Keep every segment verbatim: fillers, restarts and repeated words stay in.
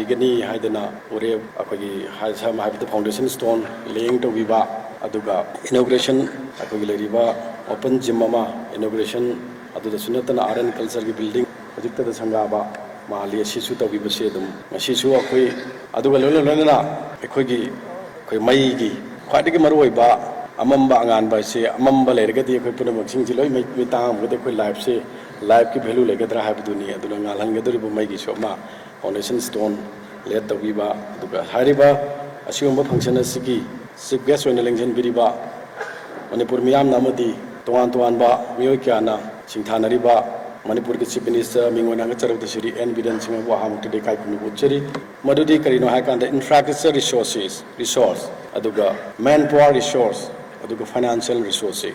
ꯒꯅꯤ ꯍꯥꯏꯗꯅ ꯎꯔꯦꯞ ꯑꯩꯈꯣꯏꯒꯤ ꯍꯥꯏ-, ꯁꯝꯅ ꯍꯥꯏꯔꯕꯗ foundation stone laying ꯇꯧꯕꯤꯕ, ꯑꯗꯨꯒ inauguration ꯑꯩꯈꯣꯏꯒꯤ ꯂꯩꯔꯤꯕ open gym ꯑꯃ inauguration, ꯑꯗꯨꯗꯁꯨ ꯅꯠꯇꯅ Art and Culture ꯒꯤ building ꯍꯧꯖꯤꯛꯇꯗ ꯁꯪꯒꯥꯕ ꯃꯥꯜꯂꯤ, ꯑꯁꯤꯁꯨ ꯇꯧꯕꯤꯕꯁꯦ ꯑꯗꯨꯝ ꯉꯁꯤꯁꯨ ꯑꯩꯈꯣꯏ, ꯑꯗꯨꯒ ꯂꯣꯏꯅ ꯂꯣꯏꯅꯅ ꯑꯩꯈꯣꯏꯒꯤ, ꯑꯩꯈꯣꯏ ꯃꯩꯒꯤ ꯈ꯭ꯋꯥꯏꯗꯒꯤ ꯃꯔꯨꯑꯣꯏꯕ ꯑꯃꯝꯕ ꯑꯉꯥꯟꯕ ꯍꯥꯏꯁꯦ, ꯑꯃꯝꯕ ꯂꯩꯔꯒꯗꯤ ꯑꯩꯈꯣꯏ ꯄꯨꯝꯅꯃꯛꯁꯤꯡꯁꯤ ꯂꯣꯏ ꯃꯩ, ꯃꯩ ꯇꯥꯡꯉꯝꯃꯒꯗꯤ ꯑꯩꯈꯣꯏ life ꯁꯦ, life ꯀꯤ value ꯂꯩꯒꯗ꯭ꯔꯥ ꯍꯥꯏꯕꯗꯨꯅꯤ꯫ ꯑꯗꯨꯅ ꯉꯥꯜꯍꯟꯒꯗꯧꯔꯤꯕ ꯃꯩꯒꯤꯁꯨ ꯑꯃ foundation stone lay ꯇꯧꯕꯤꯕ, ꯑꯗꯨꯒ ꯍꯥꯏꯔꯤꯕ ꯑꯁꯤꯒꯨꯝꯕ function ꯑꯁꯤꯒꯤ chief guest ꯑꯣꯏꯅ ꯂꯦꯡꯁꯤꯟꯕꯤꯔꯤꯕ ꯃꯅꯤꯄꯨꯔ ꯃꯤꯌꯥꯝꯅ ꯑꯃꯗꯤ ꯇꯣꯉꯥꯟ ꯇꯣꯉꯥꯟꯕ ꯃꯤꯑꯣꯏ ꯀꯌꯥꯅ ꯁꯤꯡꯊꯥꯅꯔꯤꯕ ꯃꯅꯤꯄꯨꯔꯒꯤ Chief Minister ꯃꯤꯡ ꯑꯣꯏꯅ ꯍꯪꯒꯠꯆꯔꯕꯗ ꯁ꯭ꯔꯤ ꯑꯦꯟ ꯕꯤꯔꯦꯟ ꯁꯤꯡꯍꯕꯨ ꯑꯍꯥꯟꯕ ꯃꯛꯇꯗ ꯏꯀꯥꯏ ꯈꯨꯝꯅꯕ ꯎꯠꯆꯔꯤ꯫ ꯃꯗꯨꯗꯤ ꯀꯔꯤꯅꯣ ꯍꯥꯏ ꯀꯥꯟꯗ infrastructure resources, resource, ꯑꯗꯨꯒ manpower resource, ꯑꯗꯨꯒ financial resource ꯁꯤ,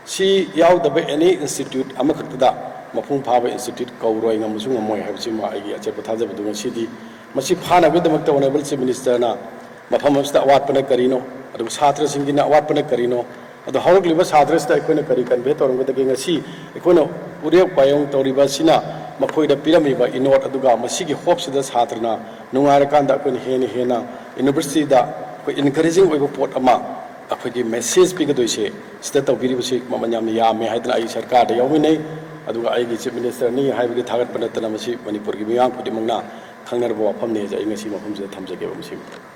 ꯁꯤ ꯌꯥꯎꯗꯕ any institute ꯑꯃꯈꯛꯇꯗ ꯃꯄꯨꯡ ꯐꯥꯕ institute ꯀꯧꯔꯣꯏ, ꯉꯝꯕꯁꯨ ꯉꯝꯃꯣꯏ ꯍꯥꯏꯕꯁꯤꯃ ꯑꯩꯒꯤ ꯑꯆꯦꯠꯄ ꯊꯥꯖꯕꯗꯨ ꯉꯁꯤꯗꯤ ꯃꯁꯤ ꯐꯥꯅꯕꯒꯤꯗꯃꯛꯇ Honourable Chief Minister ꯅ ꯃꯐꯝ ꯑꯁꯤꯗ ꯑꯋꯥꯠꯄꯅ ꯀꯔꯤꯅꯣ, ꯑꯗꯨꯒ ꯁꯥꯇ꯭ꯔꯁꯤꯡꯒꯤꯅ ꯑꯋꯥꯠꯄꯅ ꯀꯔꯤꯅꯣ, ꯑꯗꯣ ꯍꯧꯔꯛꯂꯤꯕ ꯁꯥꯇ꯭ꯔꯁꯤꯗ ꯑꯩꯈꯣꯏꯅ ꯀꯔꯤ convey ꯇꯧꯔꯝꯒꯗꯒꯦ? ꯉꯁꯤ ꯑꯩꯈꯣꯏꯅ ꯎꯔꯦꯞ ꯋꯥꯌꯦꯜ ꯇꯧꯔꯤꯕ ꯑꯁꯤꯅ ꯃꯈꯣꯏꯗ ꯄꯤꯔꯝꯃꯤꯕ ꯏꯅꯣꯠ, ꯑꯗꯨꯒ ꯃꯁꯤꯒꯤ hope ꯁꯤꯗ ꯁꯥꯇ꯭ꯔꯅ ꯅꯨꯡꯉꯥꯏꯔꯀꯥꯟꯗ ꯑꯩꯈꯣꯏꯅ ꯍꯦꯟꯅ ꯍꯦꯟꯅ university ꯗ ꯑꯩꯈꯣꯏ encouraging ꯑꯣꯏꯕ ꯄꯣꯠ ꯑꯃ ꯑꯩꯈꯣꯏꯒꯤ message ꯄꯤꯒꯗꯣꯏꯁꯦ ꯁꯤꯗ ꯇꯧꯕꯤꯔꯤꯕꯁꯤ ꯃꯃꯜ ꯌꯥꯝꯅ ꯌꯥꯝꯃꯦ ꯍꯥꯏꯗꯅ ꯑꯩ ꯁꯔꯀꯥꯔꯗ ꯌꯥꯎꯃꯤꯟꯅꯩ꯫ ꯑꯗꯨꯒ ꯑꯩꯒꯤ Chief Minister ꯅꯤ ꯍꯥꯏꯕꯒꯤ ꯊꯥꯒꯠꯄ ꯅꯠꯇꯅ ꯃꯁꯤ ꯃꯅꯤꯄꯨꯔꯒꯤ ꯃꯤꯌꯥꯝ ꯈꯨꯗꯤꯡꯃꯛꯅ ꯈꯪꯅꯔꯕ ꯋꯥꯐꯝꯅꯤ ꯍꯥꯏꯁꯦ ꯑꯩ ꯉꯁꯤ ꯃꯐꯝꯁꯤꯗ ꯊꯝꯖꯒꯦꯕ꯫ ꯃꯁꯤ